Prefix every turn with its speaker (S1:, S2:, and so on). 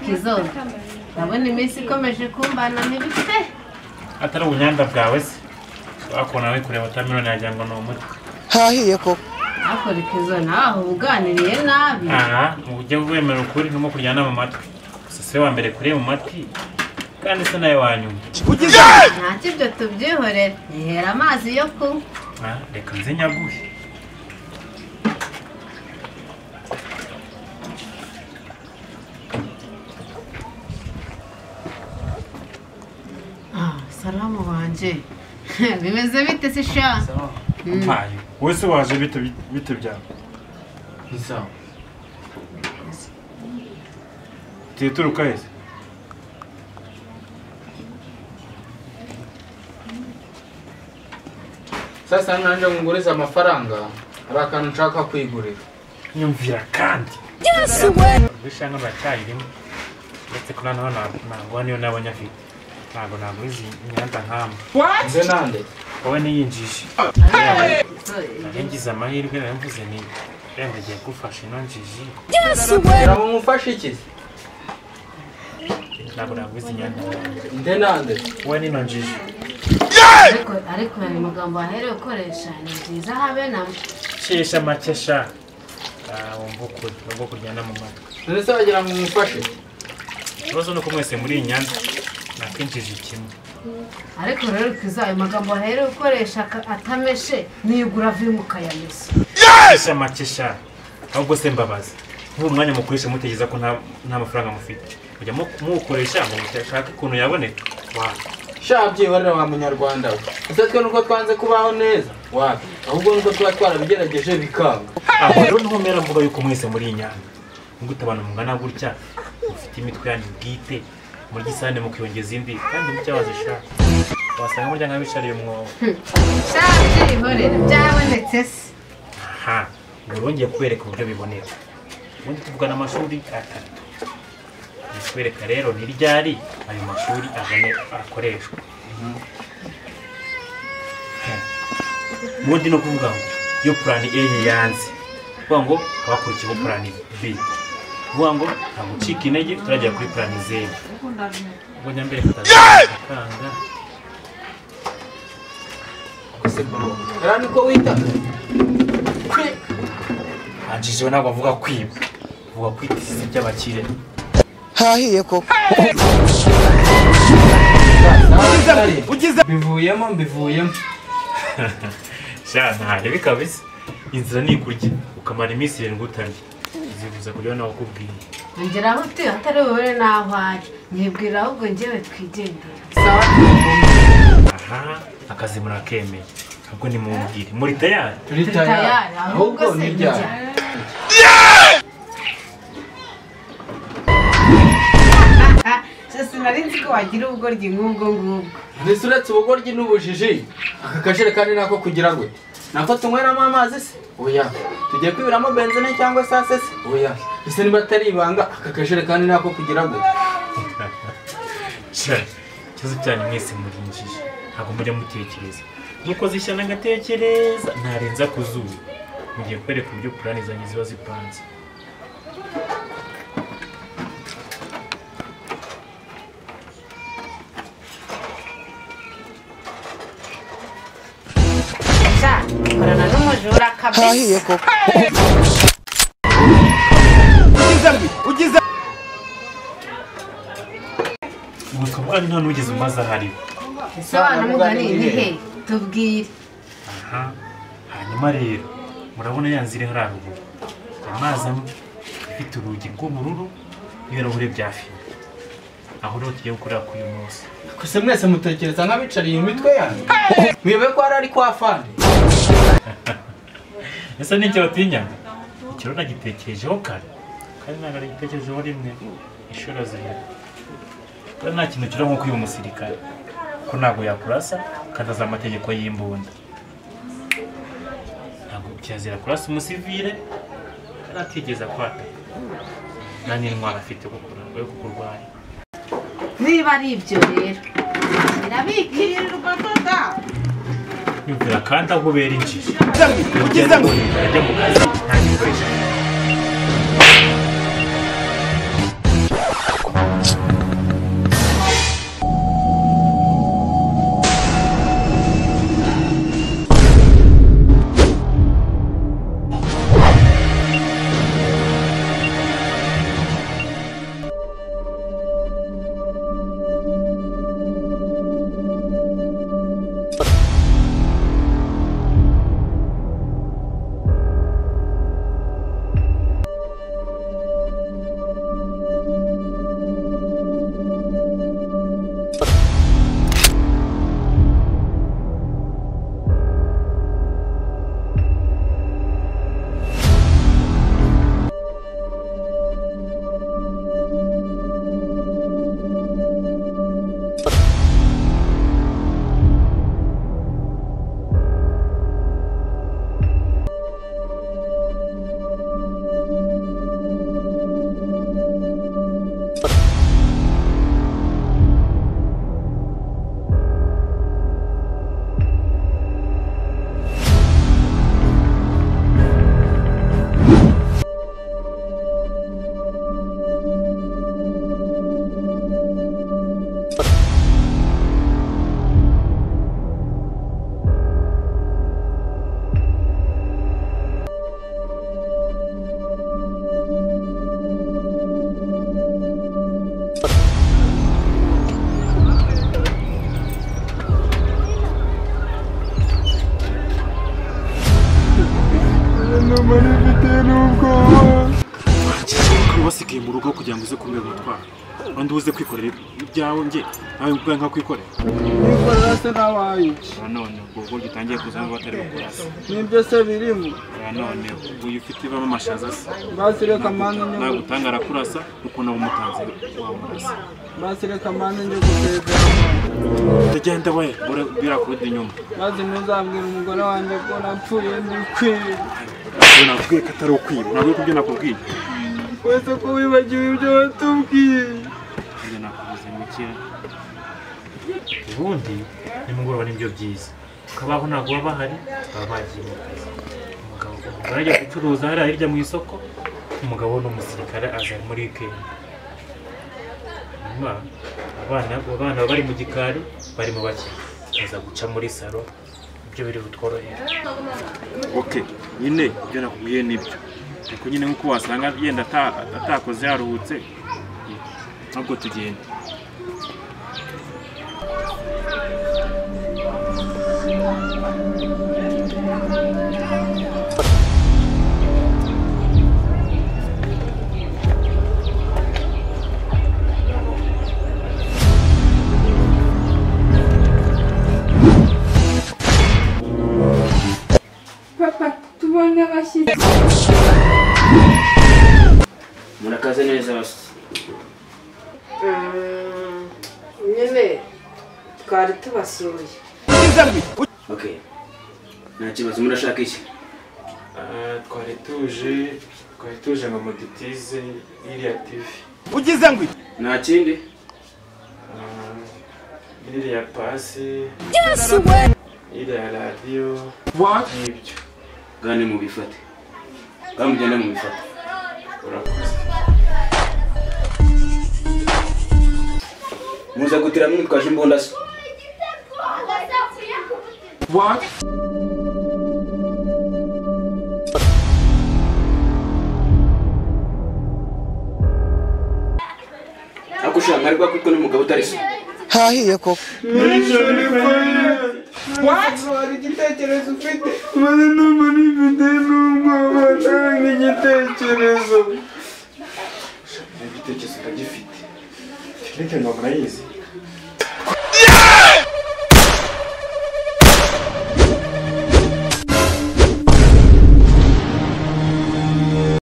S1: Kizo, ndabona iminsi ikomeje kumbana mibi pe.
S2: Atari ubunyanda bwawe se wakona we kureba watermelon yagira ngo ni umuti.
S3: Hahiye koko.
S1: Akora Kizo nawe uganiriye nabi.
S2: Aha, ujye wemera ukuri ntumo kuryana mu matwi. Gusa se wa mbere kuri mu matwi kandi se nawe wa nyuma.
S1: Ntacyo ibyo tubyihorera, nihera amazi yo kunywa.
S2: Ah, reka nze nyaguhe.
S1: Salamu wanje. Bimeze bite se sha?
S2: Mpaye.
S4: Wowe se waje bite bite byawe?
S5: Ni sawa.
S4: Tituruka hese.
S5: Sasa nanje nguriza amafaranga hari akantu nshaka kwigurira.
S2: Nyumvira kandi.
S1: Yes we.
S2: Bishanga bacyayirimo. Ndetse ko noneho ntabwo niyo nabonye afite. Ntabwo naguriza imyanda nk'amwe.
S5: Nze nande?
S2: Wowe niyinjije. Ngize amahirwe naramvuze ni wenda ngiye gufasha ino njiji.
S1: Yes we.
S5: Ntabwo mufashe iki?
S2: Ntabwo naguriza imyanda.
S5: Nde nande?
S2: Wowe nino njiji.
S1: Ariko ayo magambo wahereye ukoresha ni byiza habe na
S2: shesha make sha. Wumva ukuri nubwo kuryana mu matwi.
S5: None se wagira ngo mumufashe?
S2: Ikibazo ni uko mwese muri iyi nyanza nakwinjije kimwe.
S1: Ariko rero Kizo ayo magambo wahereye ukoresha atameshe niyugura vimu ukayamesa.
S2: Shesha make sha. Ahubwo se mbabaza. Nk'ubu mwanya mukoresha mutegereza ko nta mafaranga mufite. Mujya muwukoresha ngo mushake ukuntu yaboneka.
S5: Sha byihorera wa munyarwanda we. Ese twe nuko twanze kubaho neza? Wapi? Ahubwo nuko tuba twarabigerageje bikanga.
S2: Aho rero niho mera mvuga yuko mwese muri iyi nyanja. Ngute abantu mungana gutya mufite imitwe yanyu bwite muri gisane mukiyongeza indi kandi mucyabaze sha. Wasanga murya nk'abishariye umwobo.
S1: Sha byihorera byabonetse se.
S2: Aha, ngorongeye kwereka uburyo biboneka. Ubundi tuvugana amashuri atatu. Kwereka rero ni ryari ayo mashuri agane akoreshwa. Ubundi no kuvuga ngo iyo plan A yanze, kuvuga ngo abakurikiyeho plan B, kuvuga ngo nta gucika intege turagera kuri plan Z. Ubwo njya mbere kutazakanga.
S5: Era niko wita
S2: Anjije ntabwo avuga kwiba, avuga kwitisiza iby'abakire.
S3: Hahiye koko.
S5: Mbivuyemo mbivuyemo.
S2: Sha ntarebe kabisa. Inzira ni ikurya ukamara iminsi irindwi utarya. Zivuza kurya nawe ukubwiye.
S1: Ngera aho utuye atari wowe naho ari. Nyibwira ahubwo njyewe twigendera.
S5: Sawa.
S2: Aha, akazi murakemeye. Ahubwo nimumbwire. Muri tayari?
S5: Turi tayari. Ahubwo ni ryari?
S1: Sinari nzi ko wagira ubugoryi nk'ubwo ngubwo.
S5: Mbese uretse ubugoryi n'ubujiji, aka kajerekani nako kugira gute? Nako tunyweramo amazi se? Oya. Tugiye kwibiramo benzine cyangwa esase se? Oya. Ese niba atari ibanga, aka kajerekani nako kugira gute?
S2: Sha, ikibazo cyanyu mwese murinjije. Ntabwo mujya mutekereza. Nuko zishyana ngatekereza, ntarenza ku zuba. Mugiye kwereka uburyo purani zanjye ziba zipanze.
S1: Korana n'umujura kabisa.
S3: Hahiye koko.
S4: Ugize
S2: ubutwa bwanyu nta n'ugeze umaze ahariwe.
S1: Ese wanamugani ni he? Tubwire.
S2: Aha, hanyuma rero murabona ya nzira iri haruguru. Amazi amwe ifite urugi rw'ubururu n'ibirahure bya fime. Aho rero tugiye gukorera kuri uyu munsi.
S5: Kuse mwese mutekereza nk'abicariye imitwe yanyu. Mwibe ko ari kwa fande.
S2: Ese nicyo batinya? Ikiro nagitekerejeho kare. Kandi ntabwo nagitekerejeho rimwe inshuro zibiri. Kandi nta kintu kiri nko kwiba umusirikare. Ko ntabwo yakurasa kandi azi amategeko y'imbunda. Kirazira kurasa umusivile atigeze akwataka. Nta n'intwaro afite yo kukurwanya.
S1: Niba ari ibyo rero irabikirwa doda.
S2: Nyumvira kandi aho ubera injiji. Ugeze ngo ajya mu kazi nta gikoresho. Wasigaye mu rugo kugira ngo uze kumera umutwaro. Wandi uze kwikorera ibyawe nge nawe ubwawe nka kwikorera.
S5: Nikorera se nabaye.
S2: None ubwo gitangiye kuzana batari bakurasa.
S5: Nibyo se birimo.
S2: None ubwo ufite ibamo amashaza se.
S5: Basireka mwana nyo.
S2: Nagutanga arakurasa uko nawe umutanze wamurasa.
S5: Basireka mwana nyo gusezera.
S2: Ndagenda we birakuruda inyuma.
S5: Maze ntuzambwira umugore wanjye ko napfuye ndi kwiba.
S2: Nakubwiye ko atari ukwiba. Ntabwo kubyo nakubwiye.
S5: Wese ko wibagiwe ibyo watubwiye.
S2: Njye nakubuze mukira. Ubundi nimugoroba nibyo byiza. Ukabaho ntabwo baba bahari, baba bagiye mu kazi. Umugabo ajya gucuruza hariya hirya mu isoko, umugabo ni umusirikare aza muri weekend. Hanyuma abana baba bari mu gikari, bari mu bakina. Baza guca muri salo, ibyo biri butworohera. Okay, nyine ibyo nakubwiye nibyo. Ariko nyine nkuko wasanga yenda atakoze yaruhutse ntabwo tugenda.
S6: Papa, tubona abashyitsi.
S7: Murakaze neza basi.
S1: Nyine twari tubasuye.
S7: Okay. Nta kibazo murashaka iki?
S2: Twari tuje ngo mudutize iriya TV.
S4: Ugize ngo
S7: nta kindi?
S2: Iriya pasi.
S6: Yes we.
S2: Iriya radio.
S4: What?
S2: Nibyo.
S7: Gane mubifate. Bamugenda mubifate.
S2: Urakoze.
S7: Muza gutira mwitwaje imbunda se.
S4: What?
S7: Akusha mwarwa kwitwa n'umugabo utari se.
S3: Hahiye koko.
S5: What? Hari igitekerezo ufite? Maze numva nifite n'ubwoba nta igitekerezo.
S2: Igitekerezo ndagifite. Tekinike ngo murayizi.